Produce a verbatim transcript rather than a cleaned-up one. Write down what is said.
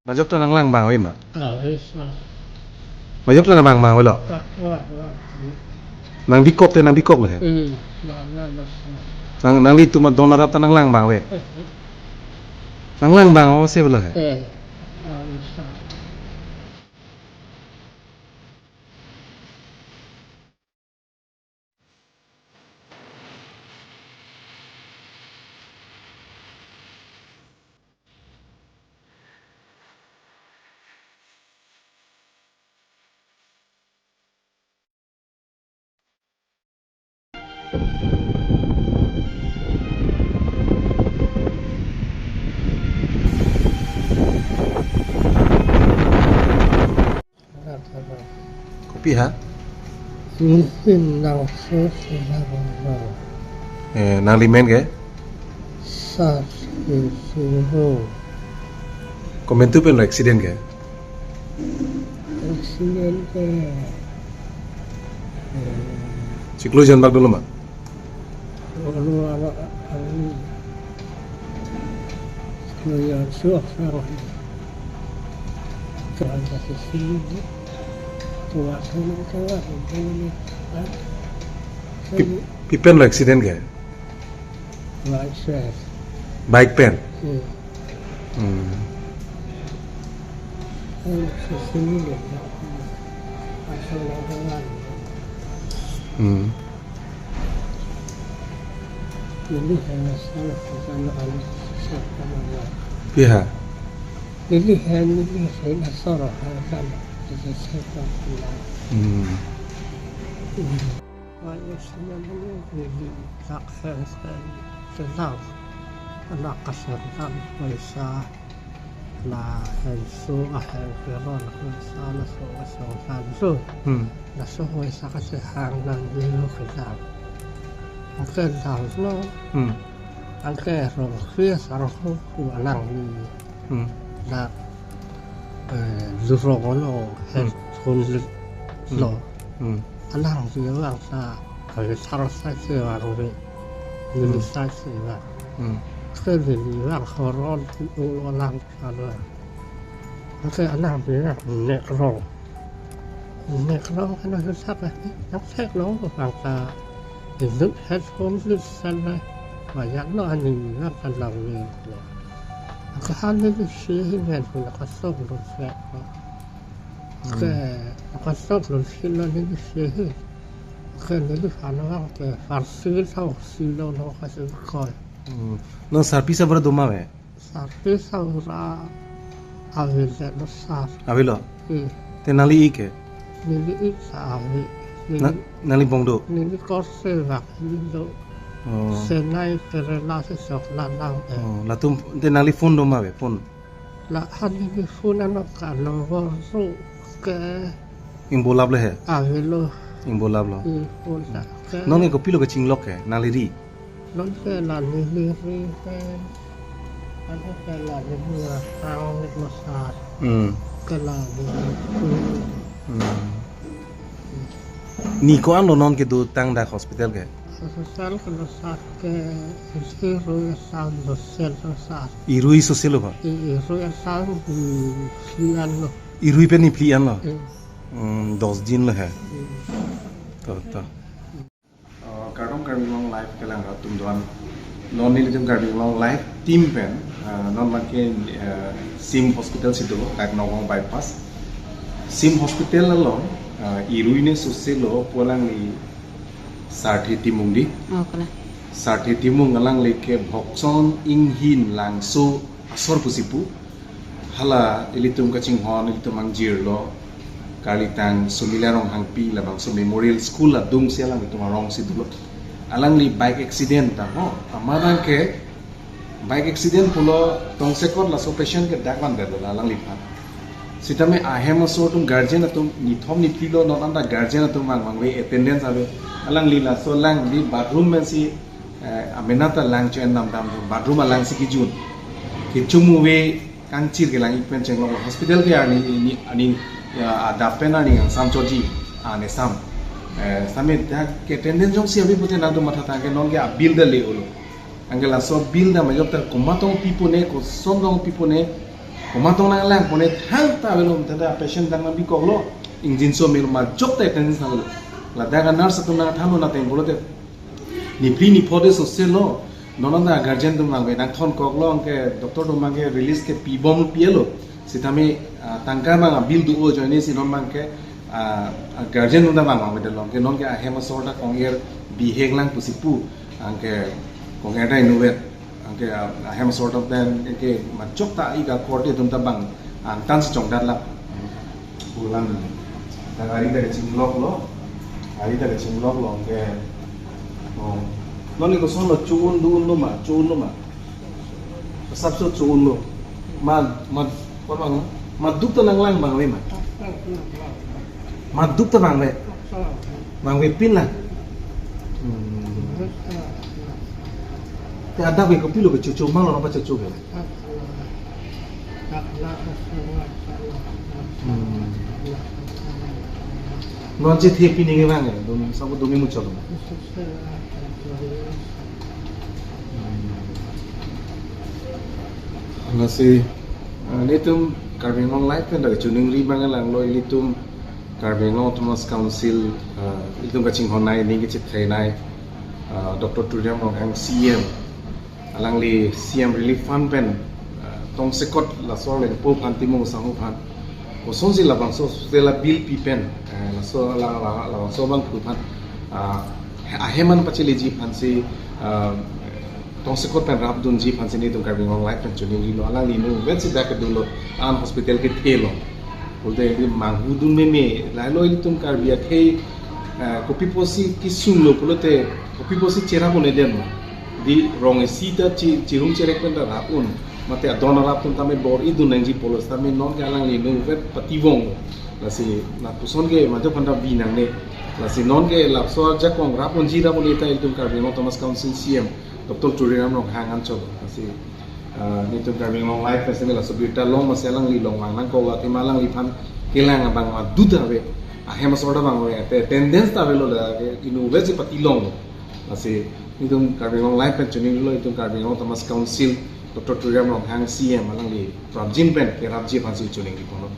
Majok ta nanglang bang ave ma? Ah, yes, ah. Majok ta nang bang bang avelo? Ah, ah, ah. Nang bikok te, nang bikok le he? Hmm, na, na, na, na. Nang, nanglitum adon arap ta nanglang bang ave? Eh, eh. Nanglang bang ave se avelo he? Eh, ah, yes, ah. Kopi ha? Nihin nangso sila bang. Eh, nanglimen ke? Sar si si ho. Komantu pen lo accident ke? Accident ke. Eh. Chiklo jon bak dolo ma? Olo, olo, olo. Chiklo jon suak sang. Tuan kasih sini. Tuan sini, tuan sini. Pi, pi pen lo accident ke? Bike pen. Bike pen? Hmm. Hmm. Kan sisi ni le. Asal lang lang. Hmm. Neli hena sala kasala alu sisa kamala. Piha? Neli hena neli hena soro hana sala. Sisa sisa kamala. Hmm. Hmm. Wajah sebenarnya jadi tak selesai tentang anak kasar dan Malaysia la henso ahen kero la Malaysia la so so sanso. Hmm. La so Malaysia kasehang dan dulu kejam. Angke tahu no. Hmm. Angke rong kri sarong ku alang ni. Hmm. Dak, eh, durong lo, Hmm. headphone lit Hmm. lo. Hmm. Alang si alang sa, kali sar sa si alang si. Lili Hmm. sa si alang. Hmm. Ke lili alang horon si ulo alang sa lo. Ke alang si alang nek rong. Nek rong kan susah lah. Yang sek lo, bangsa. Izut headphone lit sana, banyak lo ani nang kalang ni. Kahan ni si hi ngan pun kasok lo se. Hmm. Ke kasok lo si lo ni si hi. Ke ni di sana ke farsi tau si lo lo kasih koi. Hmm. No sarpi sabra doma ve? Sarpi sabra ave le lo sar. Avelo? Hmm. Te nangli ik ke? Neli ik sa ave. Na, Neli, nangli bong do? Neli korse vak neli do. Oh. Chennai Kerala si sok lang lang eh. Oh, latum te nangli phone doma ve, phone? La han neli phone ano ka number so ke. Ingbo lap le he? Avelo. Ingbo lap lo. Hmm, phone sa ke. Non ke kopilo kachinglok ke, nangli ri? Non ke la neli ri pen. Ano ke la neli ra hang ni masar. Hmm. Ke la neli ri. Hmm. Ni ko-an lo non kedo tang dak hospital ke? Hospital ke lo sar ke isi rui asal lo sel lo sar. Irui so sel lo ba? I, irui asal di sian lo. Irui pen ni phli an lo? Hmm. Hmm, dos din lo he. Hmm. To, to. Uh, kardom Karbi Anglong Live kelang rat atum doan. Non nelitum Karbi Anglong Live team pen, uh, non lake, uh, SIM Hospital si do, dak Nagaon bypass. SIM Hospital along, uh, irui ne sose lo pu alangli Sarthe Timung di. Oh, kala. Sarthe Timung alangli ke Bhokson Inghin Langso asor pusi pu. Hala ilitum kachinghon, ilitum angjir lo, karlitang Sumila Ronghangpi labangso Memorial School adung si alanglitum arong si dolo. Alangli bike accident ta ho, amat abang ke bike accident pulo tongsekot laso patient ke dak van det lo alangliphan. Sitame ahem aso atum guardian atum nithom niphli lo, non anta guardian atum mang mang ve, attendance ave. Alangli laso lang di bathroom pen si eh, amena ta lang cho-en dam dam, bathroom alang si kejun. Kecho muve kangchir kelang ik pen chenglok lo. Hospital ke arni, ni, ani, ya, adap pen arni angsam choji, ane sam. Eh, same dak ke attendance jongsi ave pute nangtum matha tangke non ke abill ta le-o lo. Anke laso bill ta majok ta komat tong pipo ne, koson tong pipo ne, Komat tong nanglang pone thangta avelo, tangte patient dang nangbi koklo, ingjinso melo, majok ta attendance nanglo. Ladak a-nurse atum nangthanlo, nateng pulote niphli niphot de soselo. Non anta guardian atum abang nangthon koklo, anke doctor atum abang ke release ke pibom pilo. Sitame, ah, tangka abang bill do-o ajoine si non abang ke, ah, guardian atum abang abang lo, anke non ke ahem asor ta kong-er bihek lang pusi pu, anke kong-er ta inutvet. Anke, ah, ahem asor atum pen, anke majok ta ik akorte atum ta abang angtan si chongdat lap. Pulang. Dan ari ta kachingloklo. Ari ta kachingloklo, anke. Oh. Non ke kosonlo, cho-un do-unlo ma, cho-unlo ma. Asapso cho-unlo. Ma, ma, ko-an abang, ma duk ta nanglang abang ave ma. Ma duk ta abang ave. Abang avepin la. Hmm. Te adap ke kopilo ke, chocho abang lo, napa chocho ke? Hmm. Non chethe pini ke abang ke, dum sabo dum muchot lo. Lasi, eh, nelitum Karbi Anglong Live pen dak choningri abang langlo, ilitum Karbi Anglong Autonomous Council, eh, ilitum kachinghon nei, ning kachethe nei, eh, Doctor Tuliram Ronghang C M, alangli C M Relief Fund pen, eh, tongsekot laso le po aphan, Timung asangho aphan, kosonsi labangso hospital a-bill pi pen, eh, laso la, la, labangso abang pu aphan, ah, ahem an pacheleji aphansi, ah, tongsekot pen rapdunji aphansi nelitum Karbi Anglong Live pen choningrilo. Alangli inutvet si dak kedo lo, an hospital kethelo. Pulote ili manghudun meme, lahelo ilitum Karbi akhei, eh, kopi pusi kesunglo pulote, kopi pusi cherap un-edetlo. Di rong isi ta chi-, chirum cherek pen ta rap un. Mate adon arap atum tame bor-idun nangji pulo sitame non ke alangli inutvet pativong. Lasi lapuson ke majok aphan ta bi nangne. Lasi non ke laso ajakong rap unji rap un-e ta ilitum Karbi Anglong Autonomous Council C M Doctor Tuliram Ronghang anchot. Lasi, ah, nelitum Karbi Anglong Live pen si laso birta long, masi alangli longvang nangkok, athema alangliphan kelang abang ma dut ave. Ahem asor ta abang ave, ate attendance ta avelo, la ke inutvet si patilong. Lasi nelitum Karbi Anglong Live pen choningrilo, nelitum Karbi Anglong Autonomous Council Doctor Tuliram Ronghang C M alangli prapjin pen kerapji aphansi choningri ponlo.